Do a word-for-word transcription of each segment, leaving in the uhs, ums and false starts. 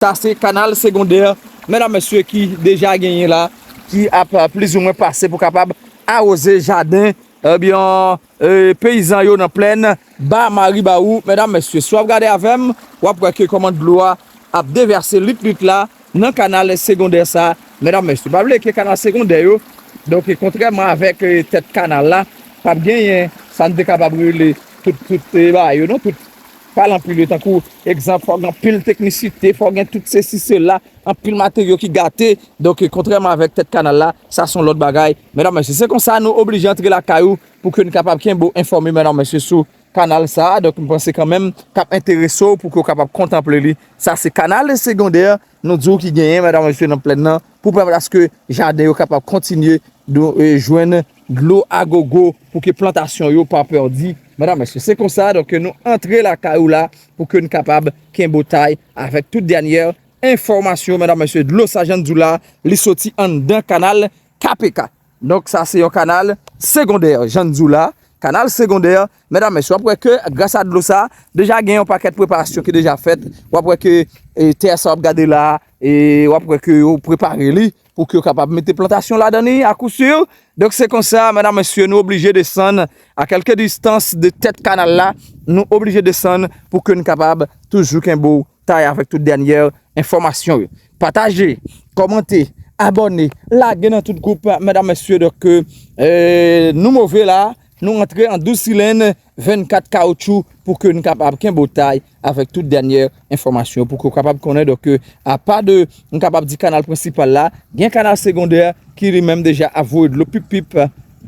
Sa se kanal segondè, medam, mesye, ki deja genyen la, ki ap, euh, plizoumwen pase pou kapab awoze jaden, ebyen, euh, peyizan yo nan plèn Ba Maribawou, medam, mesye. Si w ap gade avè m, w ap wè ke kòman dlo a ap devèse lit lit la nan kanal segondè sa, medam, mesye. Pa bliye ke kanal segondè yo, donk, kontrèman avèk, euh, tèt kanal la, p ap genyen sa n te kapab rele tout, tout, euh, bagay yo, non, tout pale anpil yo, tankou, egzanp, fò gen anpil teknisite, fò gen tout sesi, sela, anpil materyo ki gate. Donk, kontrèman avèk tèt kanal la, sa se yon lòt bagay. Medam, mesye, se konsa nou oblije antre lakay ou pou ke n kapab kenbe w enfòme, medam, mesye, sou kanal sa a. Donk, m panse kanmenm k ap enterese w pou ke w kapab kontanple li. Sa se kanal segondè, nou di w, ki genyen, medam, mesye, nan plèn nan, pou pèmèt aske jaden yo kapab kontinye dlo, e, jwenn dlo agogo pou ke plantasyon yo pa pèdi. Medam, mesye, se konsa, donk, ke nou antre lakay ou la pou ke n kapab kenbe w tay avèk tout dènyè enfòmasyon, medam, mesye. Dlo sa, jan n di w la, li soti anndan kanal K P K. Donk, sa se yon kanal segondè, jan n di w la, kanal segondè, medam, mesye. W ap wè ke, gras a dlo sa, deja gen yon pakèt preparasyon ki deja fèt. W ap wè ke, e, tè sa w ap gade la, e w ap wè ke yo prepare li pou ke yo kapab mete plantasyon ladan li, akousir. Donk, se konsa, medam, mesye, nou oblije desann a kèlke distans de tèt kanal la, nou oblije desann pou ke n kapab toujou kenbe w tay avèk tout dènyè enfòmasyon yo. Pataje, kòmante, abòne, lage nan tout gwoup, medam, mesye. Donk, e, nou move la, nou antre an douz silenn, vennkat kawotchou pou ke n kapab kenbe w tay avèk tout dènyè enfòmasyon, pou ke w kapab konnen. Donk, e, apa de, n kapab di kanal prensipal la, gen kanal segondè ki li menm deja ap voye dlo pip pip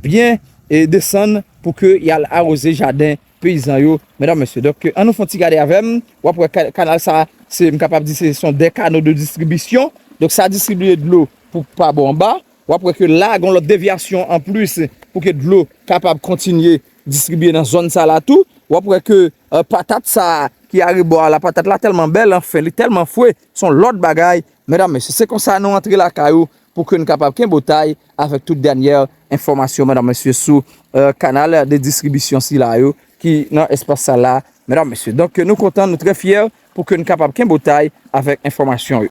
byen e desann pou ke y al awoze jaden peyizan yo, medam, mesye. Donk, e, ann nou fè yon ti gade avè m. W ap wè ka-, kanal sa, se, m kapab di, se, se yon de kano de distribisyon. Donk, sa distribiye dlo pou pa bò anba. W ap wè ke la, gen yon lòt devyasyon anplis pou ke dlo kapab kontinye distribiye nan zòn sa la tou. W ap wè ke, e, patat sa ki arebò a la, patat la tèlman bèl, anfen, li tèlman fre, se yon lòt bagay, medam, mesye. Se konsa nou antre lakay ou pou ke n kapab kenbe w tay avèk tout dènyè enfòmasyon, medam, mesye, sou, e, kanal de distribisyon sila yo ki nan espas sa la, medam, mesye. Donk, nou kontan, nou trè fyè pou ke n kapab kenbe w tay avèk enfòmasyon yo.